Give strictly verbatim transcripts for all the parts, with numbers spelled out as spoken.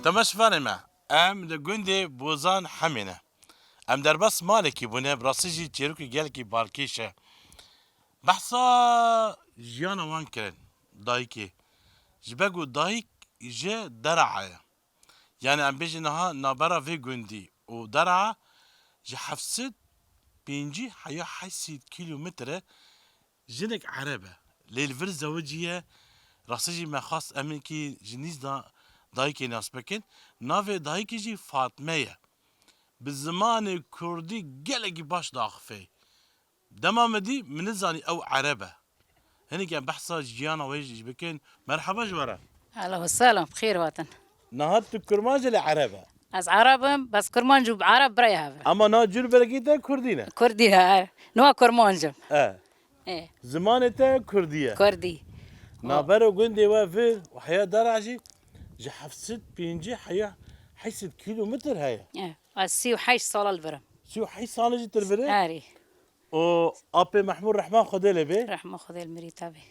Temaşevanê me, em li gundê Bozan Hemê ne. Em derbas malekî bûne, bi rastî jî çêrokî gelekî balkêş e. Behsa jiyana wan kirin, dayikê. Ji ber ku dayik ji Dera ye. Yani em bêjin niha navbera vê gundî û Dera ji heft sed pêncî heya heşt sed kîlometre. Jinek Ereb e. Lê li vir zewiciye, rastî jî me xwest em hinkî ji nîz da dayikê nas bikin. Navê dayikê jî Fatme ye. Bi zimanê kurdî gelekî baş diaxifê. Dema min dî, min nizanî ew Ereb e. Hinek em behsa jiyana wê jî bikin. Merhaba ji we re. Ehlen we sehlen, bi xêr hatin. Niha tu kurmanc î lê Ereb e. Ez Ereb im, bes kurmanc û Ereb birayê hev in. Ama niha cûrbelgê te kurdî ne. Kurdî ne, e. Niha kurmanc im. E. E. Zimanê te kurdî ye. Kurdî. Navbera gundê we vir û heya Dera jî ji heft sed pêncî heya heşt sed kîlometr heye. E. Ez sî û heşt sala li vir im. Sî û heşt sala jî tu li vir î? Erê. Û apê Mehmûd rehma Xwedê lê bê. Rehma Xwedê li mirî te bê.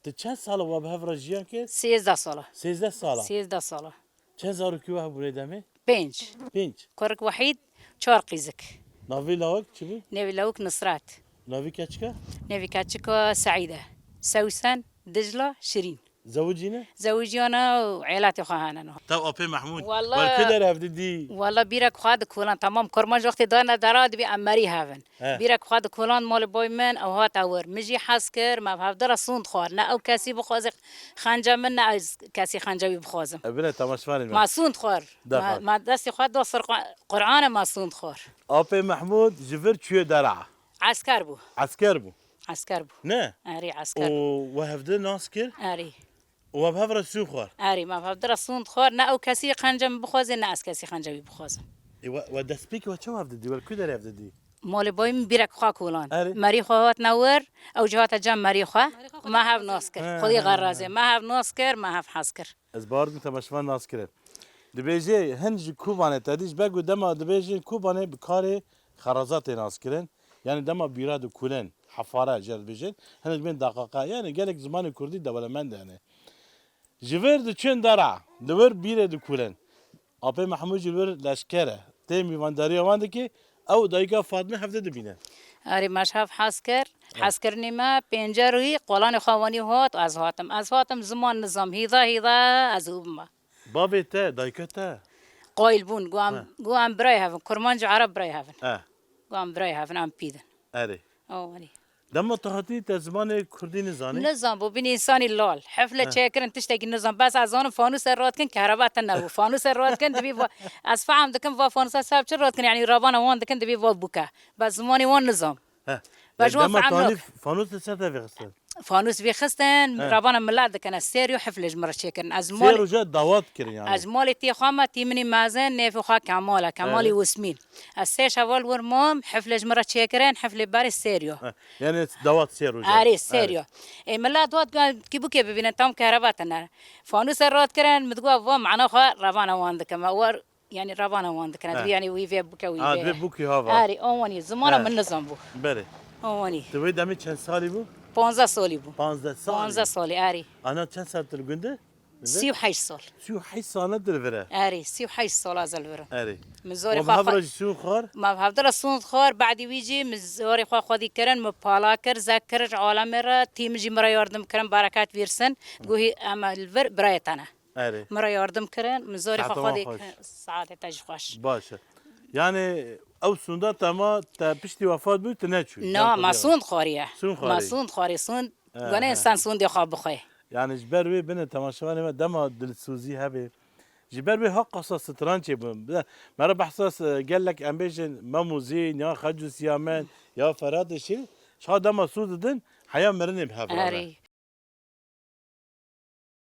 Tu çend sala we bi hev re jiyan kir? Sêzdeh sala. Sêzdeh sala. Sêzdeh sala. Çend zarokî we hebû lê demê? Pênc. Pênc. Kurik Wehîd, çar qîzik. Navê lawik çi bû? Navê lawik Nusret. Navê keçika? Navê keçika Seîde. Sewsen, Dicla, Şirîn. Zewicîne? Zewiciyana û êlatê xwe hene niha. Tev apê Mehmûd. Walla, wer ku der hev didî? Walla bîrek xwe dikolan, temam kurmanc wextê dane Dera dibî em merî hev in. He. Bîrek xwe dikolan malê boy min, ew hate wir. Min jî hez kir, me bi hevdira sûnd xwar. Ne ew kesî bixwaze xence min, ne ez kesî xence wî bixwazim. E, bine temaşevanê me. Ma sûnd xwar. Daxil. Ma, ma destê xwe da ser Qu-, Qur'anê ma sûnd xwar. Apê Mehmûd ji vir çûye Dera. Esker bû. Esker bû. Esker bû. Ne? Erê, esker bû. Û we hevdi nas kir? Erê. Û we bi hev re sû xwar? Erê, me bi hevdi re sûnd xwar. Ne ew kesî xence min bixwaze, ne ez kesî xence wî bixwazim. Ê, we, we destpêkê we çawa hev didî? We li ku derê hev didî? Malê bayî min bîrek xwe kolan. Erê. Merî xwe hatine wir, ew jî hate cem merî xwe. Me hev nas kir. He, Xwedî he, xerazê. He. Me hev nas kir, me hev hez kir. Ez bawer dikim te me şivan nas kirin. Dibêjê hin ji Kobanê te dî, ji ber ku dema dibêjin Kobanê bi karê xeraza tê nas kirin. Yani dema bîra dikûlin, hefare jê re dibêjin, hinek bên deqaqa. Yani gelek zimanê kurdî dewlemend hene. Ji vir diçin Dera, li wir bîrê dikûlin. Apê Mehmûd jî li wir leşker e. Tê mîvandariya wan dike, ew dayika Fatme hevde dibîne. Erê, me ji hev hez kir. Hezkirinê me pênce rûyî qolanê xwe wanî hat, ez hatim. Ez hatim ziman nizam, hîda hîda ez û bime. Bavê te, dayika te? Qayil bûn, gu em, He. gu em birayê hev in. Kurmanc û Ereb birayê hev in. He. Gu em birayê hev in, em pî din. Erê. Awanî. Dema tu hatî te zimanê kurdî nizanî? Nizan bû, bîn însanî lal. Hefle He. çêkirin tiştekî nizan. Bes ez zanim fanûse radikin, kehreba te nebû. Fanûse radikin, dibî va, ez fehm dikim va fanûse seb çi radikin, yani rabana wan dikin, dibî va bûke. Bes zimanê wan nizan. He. Bes Ya wan dema fehm tanî yok. Fanûs li ser te vêxistin? Fanûs vêxistin, He. rabana milet dikin. Ez sê rû hefle ji min re çêkirin. Ez Sê malê, roja dawat kirin yani. ez malê tê xwe me, tî minî mezin, nêfê xwe Kemal e, Kemalî Evet. Wismîn. Ez sê şeval wir mam, hefle ji min re çêkirin, heflê berê sê rû. He. Yani dawat sê roja. Erê, sê Evet. rû. Ê, milet dawat gu-, kî bûkê bibînin, tam kehreba tine. Fanûse radikirin, min digot, va mana xwe rabana wan dikim. Me war Yani rabana wan dikine. He. Dibê yani wî vê bike, wî Ha, vê. dibê bûkî hava. Erê, on wanî. Zimana He. min nizan bû. Belê. On wanî. Tu wê demê çend salî bû? Panzdeh salî bû. Panzdeh salî? Panzdeh salî, erê. Ana çend sal tu li gund e? Sî û heşt sal. Sî û heşt sal tu li vir e? Erê, sî û heşt sal ez li vir im. Erê. Min zorê Wan xwe bi hev xwe re jî sûn xwar? Me bi hevdi re sûnd xwar, badî wî jî min zorê xwe xwedî kirin, min pala kir, zek kir, ji alemê re, tî min jî min re yardim kirin, bereket vîrsin. Guhî em li vir birayê te ne. Erê. Min re yardim kirin, min zorê xwe Saeta xwedî wan xweş. kirin. Saetê te jî xweş. Baş e. Yani ew sûnda te ma te piştî wefat bû, tu neçû? Na, Yan ma xwedî sûnd xwariye. Sûnd Ma xwarî. sûnd xwarî, sûnd. He, Gone he. însan sûndê xwe bixwe. Yani ji ber wê bine temaşevanê me dema dilsozî hebe. Ji ber wê haqasa strançê bûn. Bi-, me re behsa s-, gelek em bêjin Memûzîn, ya Xecû Siyamen, ya Ferhatê Şîr, şa dema sû didin, heya mirinê bi hev re Erê. be.